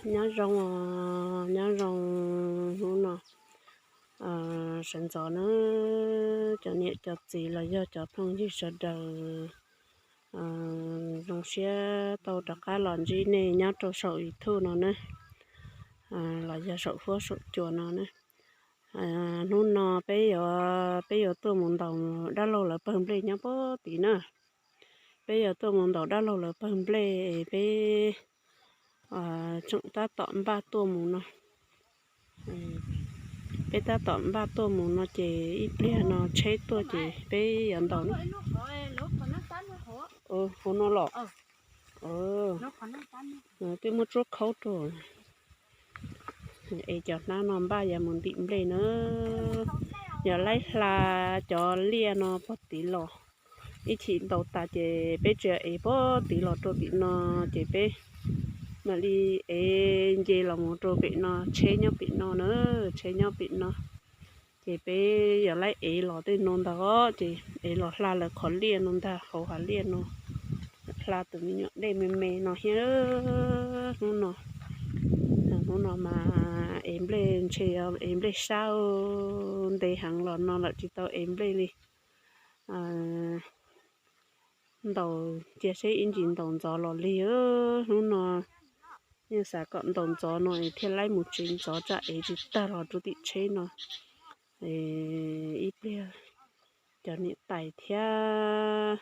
Nyob zoo, nyob zoo hnub no sawv ntxov na, cov niam cov txiv los yog cov phooj ywg sawv daws zoo siab tau rov qab los ntsib nej nyob rau saum YouTube no na, los yog saum huab saum cua no na. Hnub no peb yuav, peb yuav tuaj mus ntaus dab laug lawv pawg nplej nyob pob tid na. Peb yuav tuaj mus ntaus dab laug lawv pawg nplej, peb tseem tab tom npaj tuaj mus no. Peb tab tom npaj tuaj mus no ces ib pliag no tsheb tuaj ces peb yuav ntaus na. Hauv no los, twb muab tsuab khaub rau. Es cov hnab no npaj yuav mus ntim nplej na. Yog laib hla cov liaj no pob tid los, ib chim ntaus tas ces peb tseem ev pob tid los rau tim no, ces peb mam li ev nce los mus rau pem no, tsheb nyob pem no na, tsheb nyob pem no. Ces peb yog laib ev los tej no ntag, ces ev los hla lawv qhov liaj no ntag, hauv hav liaj no, hla tus me nyuam dej me me no thiab. Hnub no, hnub no mas ev nplej ntshe, ev nplej sab, ntev heev los no lawm tsis tau ev nplej li. Ntaus cia seb ib ntsis ntaus ntxov los li. Hnub no yeej xav kom ntaus ntxov no thiaj laib mus tsev ntxov tsam ev tsis tag los rau tim tsheb no. Ib pliag cov niam tais thiab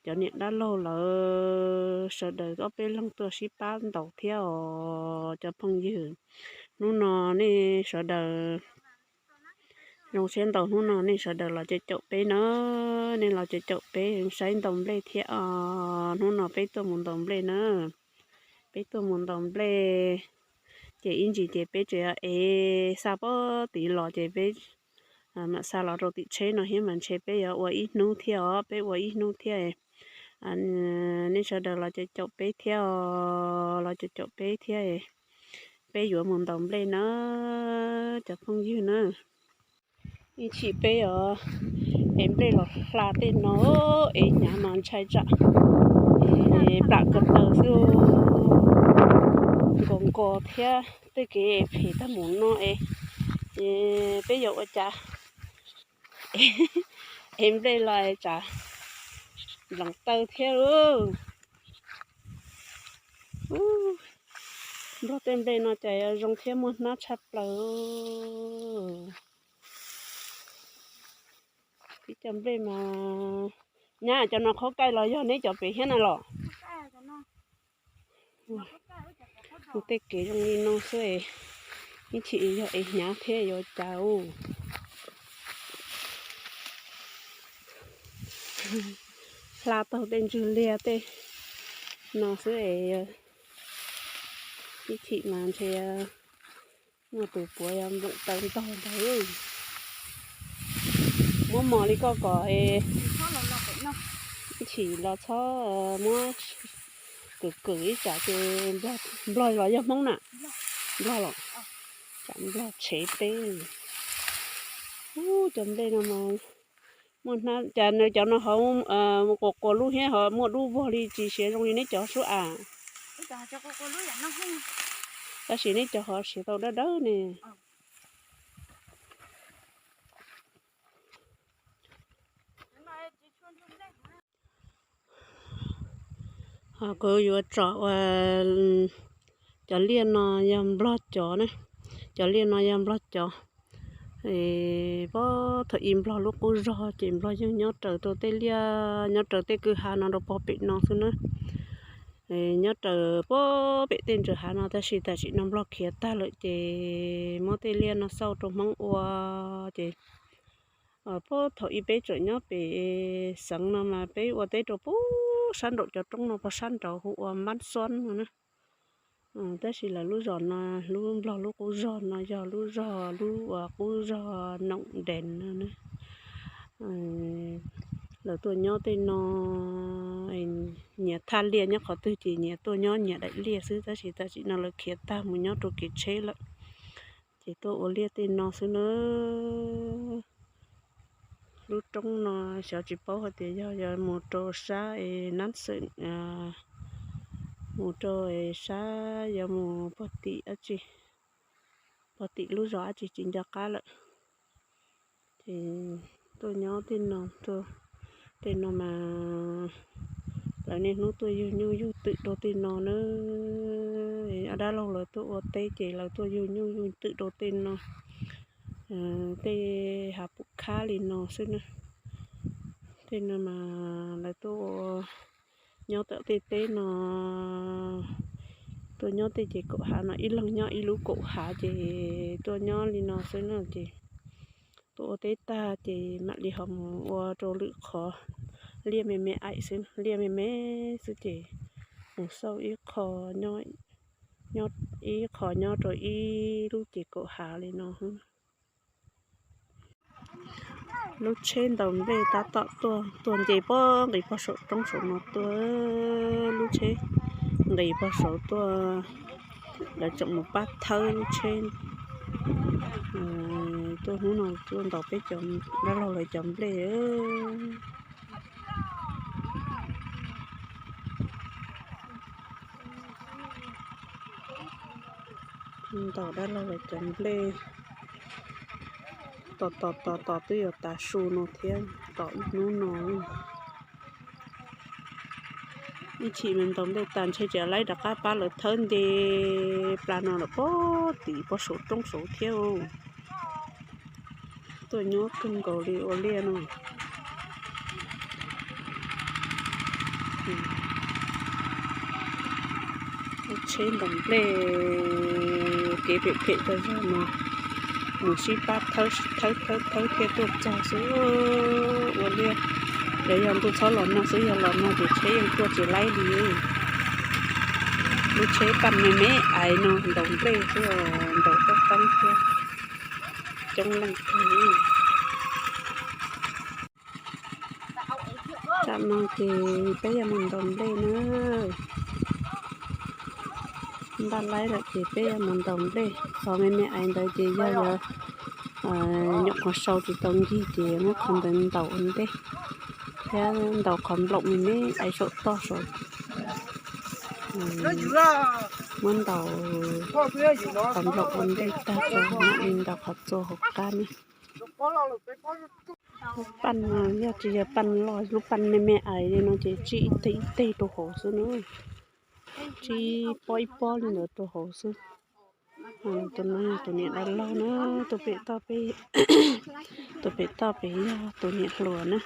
cov niam dab laug lawv sawv daws ob peb leeg tuaj sib pab ntaus thiab os cov phooj ywg. Hnub no nej sawv daws zoo siab ntaus, hnub no nej sawv daws los caum caum peb na, nej los caum caum peb saib ntaus nplej thiab os. Hnub no peb tuaj mus ntaus nplej na, peb tuaj mus ntaus nplej, ces ib ntsis ces peb tseem ev xa pob tid los ces peb mam xa los rau tim tsheb no thiab mas ntshe peb yuav ua ib hnub thiab os, peb ua ib hnub thiab. Nej sawv daws los caum caum peb thiab os, los caum caum peb thiab, peb yuav mus ntaus nplej na cov phooj ywg na. Ib chim peb yuav ev nplej los hla tej no, ev hnyav mas ntshai tsam plam ko taw xwb, nkaus nkaus thiab tej kev phem tag mus no es, ces peb yuav ua cas ev nplej los tsam nplees taw thiab lauj. Nplog tej nplej no cas yuav zoo thiab muaj hnab tshaj plaws. Ib co nplej mas, nyab cov no qhaub kaij los yog neb cov pem thiab na los? Tej kev zoo li no xwb, ib chim yog ev hnyav thiab yuav cas ua. Hla taug tej ntswg liag tej no xwb es, ib chim mas ntshe muaj tus puav yuav npleem taw ntog ntag. Muab mos li koj kom, ib chim los txhob muab kwm kwm ib tsam ces, nplog los yog Hmoob na? Nplog los, tsam nplog tshev peb. Ub, cov nplej no mas muaj hnab, cas cov no ho quas quas lub thiab ho muaj dub vog li tsis siav zoo li neb cov sub as. Tab sis neb cov ho siav tau dawb dawb ne. Ho kuv yuav tsom ua, cov liaj no yog nplog cov na, cov liaj no yog nplog cov. Pob thaum ub nplog lub qub zog ces nplog yeej nyob raws rau tej liaj, nyob raws tej kwj ha no rau pog pem no xwb na. Nyob raws pog pem tej ntsaws hav no tab sis tam sim no nplog khiav tag lawm ces muab tej liaj no xauj rau Hmoob ua ces, pog thaum ub peb tseem nyob pem xeev no mas peb ua teb rau pog sab nraum cov roob no pog sab nraud hu ua Npab Xuab no na. Tab sis lawv lub zos no, lub nplog lub qub zog no yog lub zog, lub ua qub zog Noom Dees no na. Lawv tuaj nyob tej no, nyias thaj liaj nyob qhov twg ces nyias tuaj nyob nyias daim liaj xwb, tab sis tam sim no lawv khiav tag mus nyob rau kev tsheb lawm, ces tuaj ua liaj tej no xwb na. Lub roob no xyov tsis paub hais tias yog yuav mus rau sab es Nab Xeem, mus rau sab yuav mus pog tim dab tsi, pog tim lub zos dab tsi tsis nco qab lawm. Ces tuaj nyob tej no, tej no mas lawv niaj hnub tuaj yug nyuj yug twm rau tej no na. Dab laug lawv tuaj ua teb ces lawv tuaj yug nyuj yug twm rau tej no, tej hav pum khab li no xwb na. Tej no mas lawv tuaj ua, nyob tom tej teb no, tuaj nyob tej ces kaum hav no, ib leeg nyob ib lub kaum hav ces tuaj nyob li no xwb na. Ces tuaj ua teb tag ces mam li ho mus ua rau lwm qhov, liaj me me aim xwb, liaj me me xwb ces mus xauj ib qho, nyob ib qho nyob rau ib lub ces kaum hav li no. Lub tsheb ntaus nplej tab tom tuaj, tuaj nce pob nqis pog saum roob saum no tuaj. Lub tsheb nqis pog saud tuaj, lawv tseem mus pab thawb lub tsheb tuaj hnub no tuaj ntaus peb cov dab laug lawv cov nplej. Ntaus dab laug lawv cov nplej, tos tos tos tos twb yuav tav su no thiab, tos ib hnub no. Ib chim mas ntaus nplej tas ntshe tseem laib rov qab pab lawv thawb nce plas no lawm pob tim pog saum roob saud thiab. Tuaj nyuaj kawg nkaus li ua liaj no. Lub tsheb ntaus nplej kev phem phem tas zog no, mus sib pab thawb thawb thawb thiaj tuaj txog xwb. Ua liaj, yog yog ntuj txhob los nag xwb, yog los nag ces tsheb yeej tuaj tsis laib li. Lub tsheb paj me me aiv no ntaus nplej xwb, ntaus toj toob thiab, coob leej kawg. Tam no ces peb yuav mus ntaus nplej na. Npaj laib lawm ces peb yuav mus ntaus nplej. Qhov me me aiv ntawd ces yog yuav nyuam qhuav sau tsis tau nkig ces muab qhov ntawd ntaus ua ntej, thiab ntaus qhov nplaum me me aiv saum toj saud. Muab ntaus qhov nplaum ua ntej tag tso mam li ntaus qhov txua hauv qab ne. Lub paj no yog tsis yog paj loj, lub paj me me aiv li no ces tsib ib teg ib teg rau hauv xwb na. Tsib pob ib pob li ntawd rau hauv xwb. Tus no yog tus niam dab laug na, tus pem toj pem, tus pem toj pem yog tus niam hluas na.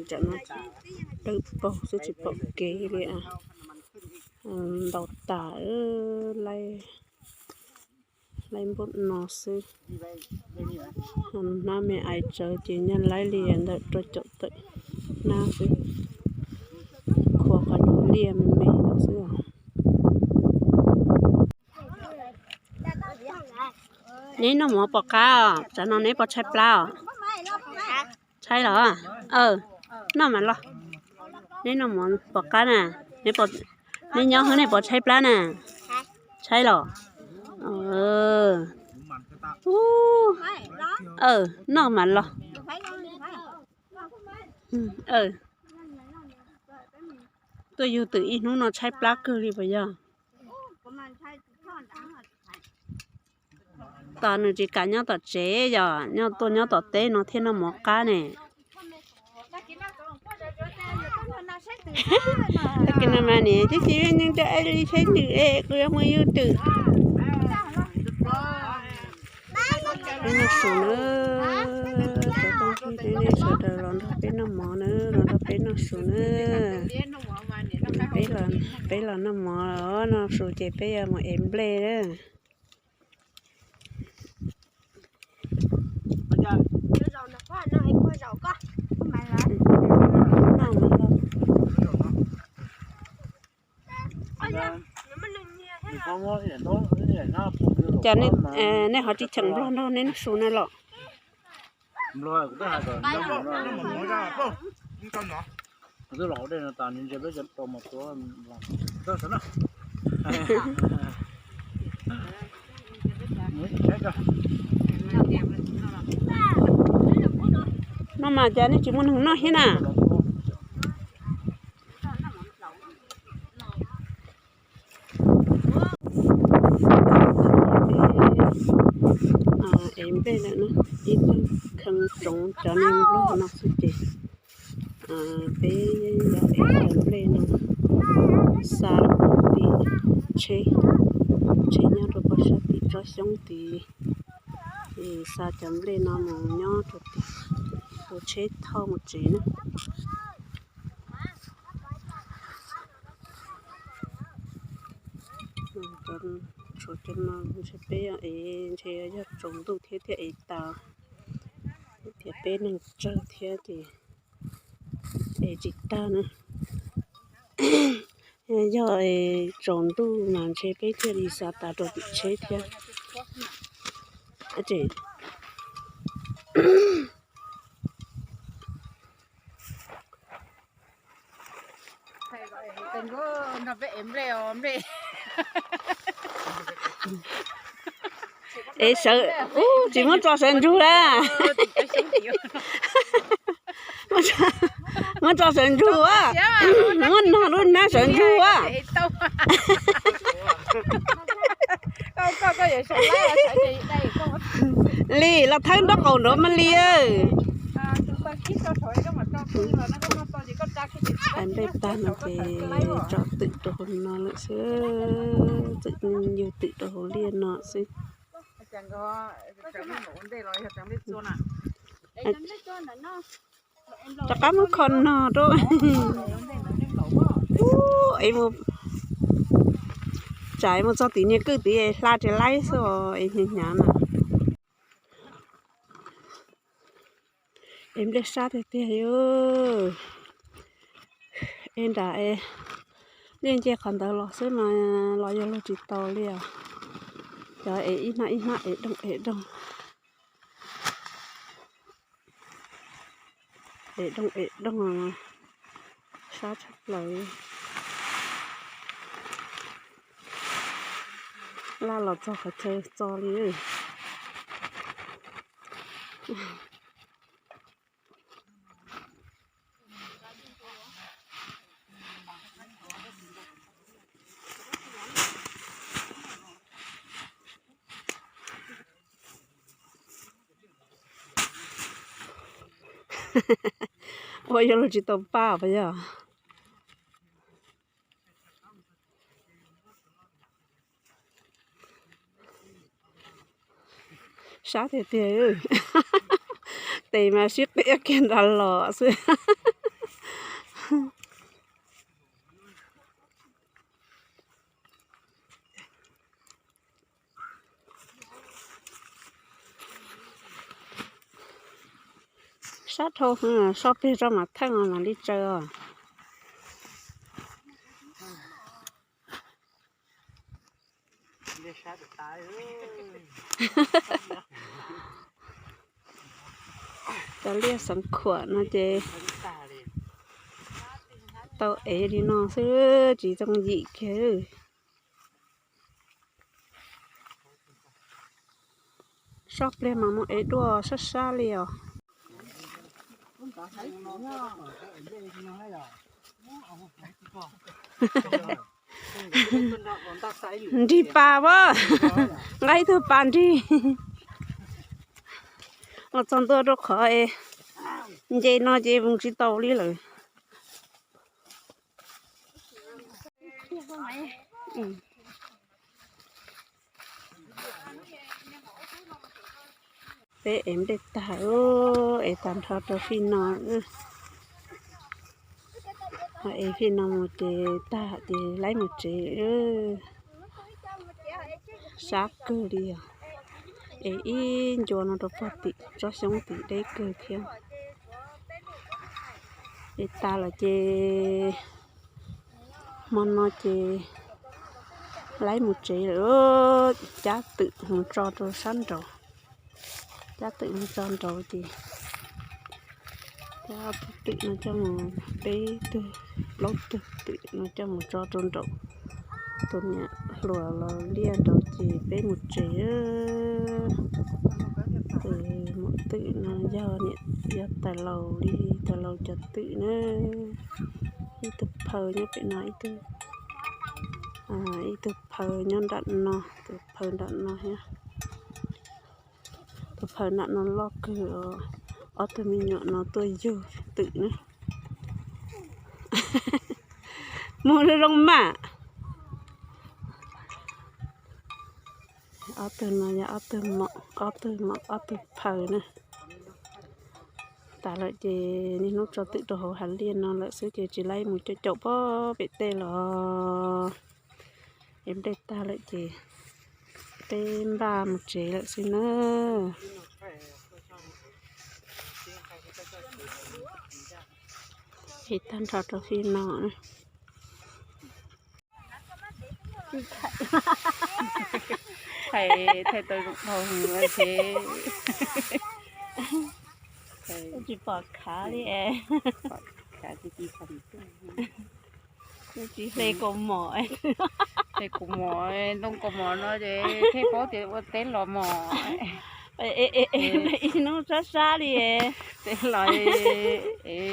Tsam no dawb paug xwb tsis pom kev li. Ntaus tas laij. Laib npaum no xwb. Hnab me ais tsawv ces nyaj laib li ntawm rau caum tawm hnab xwb. Khuam qhov liaj me me no xwb os. Neb noj mov pom qab os, tsam no neb puas tshaib plab os? Tshaib los? Noj mas los. Neb noj mov pom qab na, neb nyob hwb nej puas tshaib plab na? Tshaib los? Noj mas los. Tuaj yug twm ib hnub no tshaib plab kawg li puas yog? Tos nws tsis kam nyob tom tsev, yog nyob tuaj nyob tom teb no thiaj noj mov qab ne. Tag kis no mas niam tib si neej rau es li saib nws es kuv yuav mus yug twm. Peb noj su na, cov phooj ywg nej sawv daws los nrog peb noj mov na, los nrog peb noj su na. Peb los noj mov, noj su ces peb yuav mus ev nplej na. Cas nej ho tsis cheem nplog nrog nej noj su na los? No mas cas nej tsis muaj neeg noj thiab na? Ev nplej lawm na, ib tug kheej tsoov cov niag nplog no xwb ces peb yuav ev cov nplej no xa rau tim tsheb, tsheb nyob rau pem sab tim tsob xyoob tid, es xa cov nplej no mus nyob rau tim tus tsheb thauj mus tsev na. Tshuav cov no ntshe peb ev ntshe yog tsaus ntuj thiab thiaj ev tas, thiab peb neeg tsawg thiab ces ev tsis tag na. Yog tsaus ntuj mas ntshe peb thiaj li xa tas rau tim tsheb thiab. Es sawv, tsis muab tso sawv ntsug a. Muab tso sawv ntsug a. Muab nog lub hnab sawv ntsug a. Li los thawb nraub qaum nrov mas li. Nplej tag no ces tso twm rau hauv no lawm xwb, yug twm rau hauv liaj no xwb. Rov qab muab kho nog rau. Es mus, tsam mus txog tim niag kwj tid hla tsis laib xwb es hnyav hnyav na. Es nplej sab tiag tiag li. Es nram es liaj nce qhov ntawd los xwb mas los yog luag tsis tau li os. Cov es ib hnab ib hnab es doog es doog. Es doog es doog, sab tshaj plaws. Laj los txog qhov chaw txo li. Ua yog luag tsis tau paj puas yog? Sab tiag tiag. Tes mas sib qiab kiag nrad los xwb. Tab dhau, soj pliag rau mas theej mas li tsaws os. Cov liaj xeev khuam no ces tau ev li no xwb, tsis zoo yim kiag. Soj pliag mas mus ev dua sab sab li os. Nrig pas as, nqa ib tug pas nrig los txog ntua rau qhov nce no ces mus tsis tau li lawm. Peb ev nplej tag, ev tag nrho rau fij no. Ev fij no mus ces tag ces laib mus tsev. Sab kawg li os. Ev ib ncua no rau pog tim tsob xyoob tim deb kawg thiab. Ev tas lawm ces hmo no ces laib mus tsev lawm, cab twm mus tso rau sab nraud. Cab twm mus tso nraud ces cab ob tug twm no coj mus, peb tug plaub tug twm no coj mus tso rau nraud. Tus niam hluas los liaj nraud ces peb mus tsev. Tus maum twm no yog niam, yog tais laus li, tais laus cov twm na. Ib tug phaw nyob pem no, ib tug, ib tug phaw nyob nram no, tus phaw nram no thiab. Tus phaw nram no loj kawg, ob tug me nyuam no tuaj yug twm na. Mus zoo zoo mas. Ob tug no yog ob tug maum, ob tug maum ob tug phaw na. Tas lawm ces niaj hnub tso twm rau hauv hav liaj no lawm xwb ces tsis laib mus coob caum pog pem tej los. Ev nplej tag lawm ces peb npaj mus tsev lawm xwb na. Ev tag nrho rau fij no. Thaij, thaij tau zoo dhau hwv thiab. Tsis pom khav li es. Hle kaus mom, hle kaus mom, ntoo kaus mom no ces thiaj paub tias ua teb los mos. Ib hnub sab sab li. Teb los,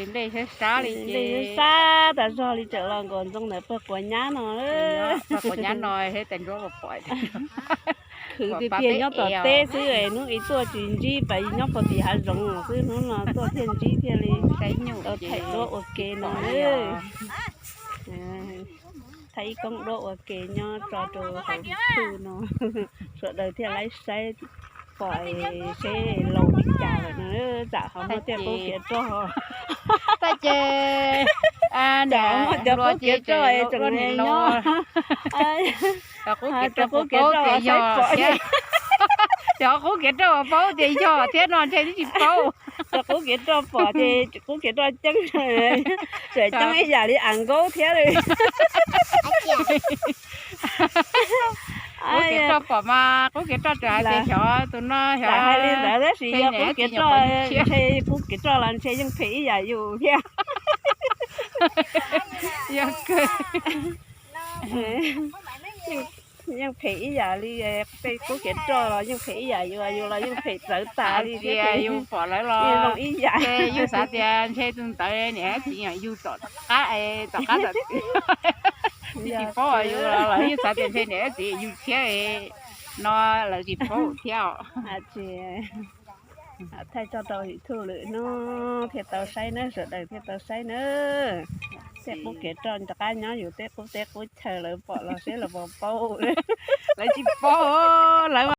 nplej sab sab li ces, sab tas zog li tseem los nkaus ntxoo ntawm pog quav nyab no. Pog quav nyab no thiab tas nruab pom. Khwv tiag tiag nyob tom teb xwb, hnub ib tuaj tsis ntsib, pas nyob puag tim hav zoov xwb, hnub no tuaj thiaj ntsib thiaj li tau thaij duab ua ke no. Thaij ib koob duab ua ke nyob tso rau hauv YouTube no, sawv daws thiaj laib saib pom seb laus li cas lawm no. Tsam ho muaj tej qub kev roj, tab ces tsam ho muaj cov qub kev roj es tseem nyob, cov qub kev roj puas paub tias yog thiab, cov qub kev roj puas paub tias yog thiab no ntshe twb tsis paub. Cov qub kev roj pom ces qub kev roj ceeb, tseem ceeb ib yam li Am Nkaub thiab li. Qub kev roj pom mas qub kev roj tseem hais tias xyov tus no xyov hais li ntawd tab sis yog qub kev roj, ntshe qub kev roj los ntshe yeej phem ib yam yus thiab. Yeej phem ib yam li tej qub kev roj los yeej phem ib yam yus, yus los yeej phem txawv tas li thiab. Yus pom lawv los zoo ib yam, yus xav tias ntshe tus ntawd niam txiv yug tom qab, tom qab tom twg, tsis paub yus los lawv yeej xav tias ntshe niam txiv yug thiab no, lawv tsis paub thiab os. Thaij tso rau YouTube lwm hnub thiaj tau saib nawb, sawv daws thiaj tau saib nawb. Tej qub kev roj rov qab nyob yus tej qub teb qub chaw, lawv pom los seb lawv puas paub. Lawv tsis paub, lawv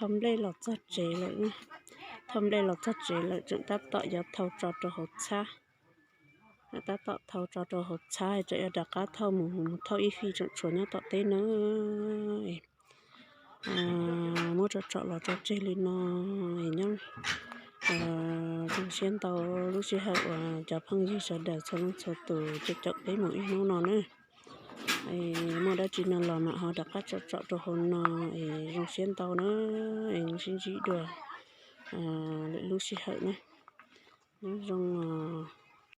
Thauj nplej los txog tsev lawm, Thauj nplej los txog tsev lawm, tseem tab tom yuav thau tso rau hauv txhab. Tab tom thau tso rau hauv txhab, tseem yuav rov qab thauj mus, mus thauj ib fij tseem tshuav nyob tom teb na. Muab tsom tsom los tso tseg li no, nyob zoo siab ntau lub sij hawm uas cov phooj ywg sawv daws txhua leej txhua tus caum peb mus ib hnub no na. Muaj dab tsi no los mam ho rov qab tsom tsom rau hauv no, es zoo siab ntau na, es sib ntsib dua lwm lub sij hawm na. Nyob zoo os.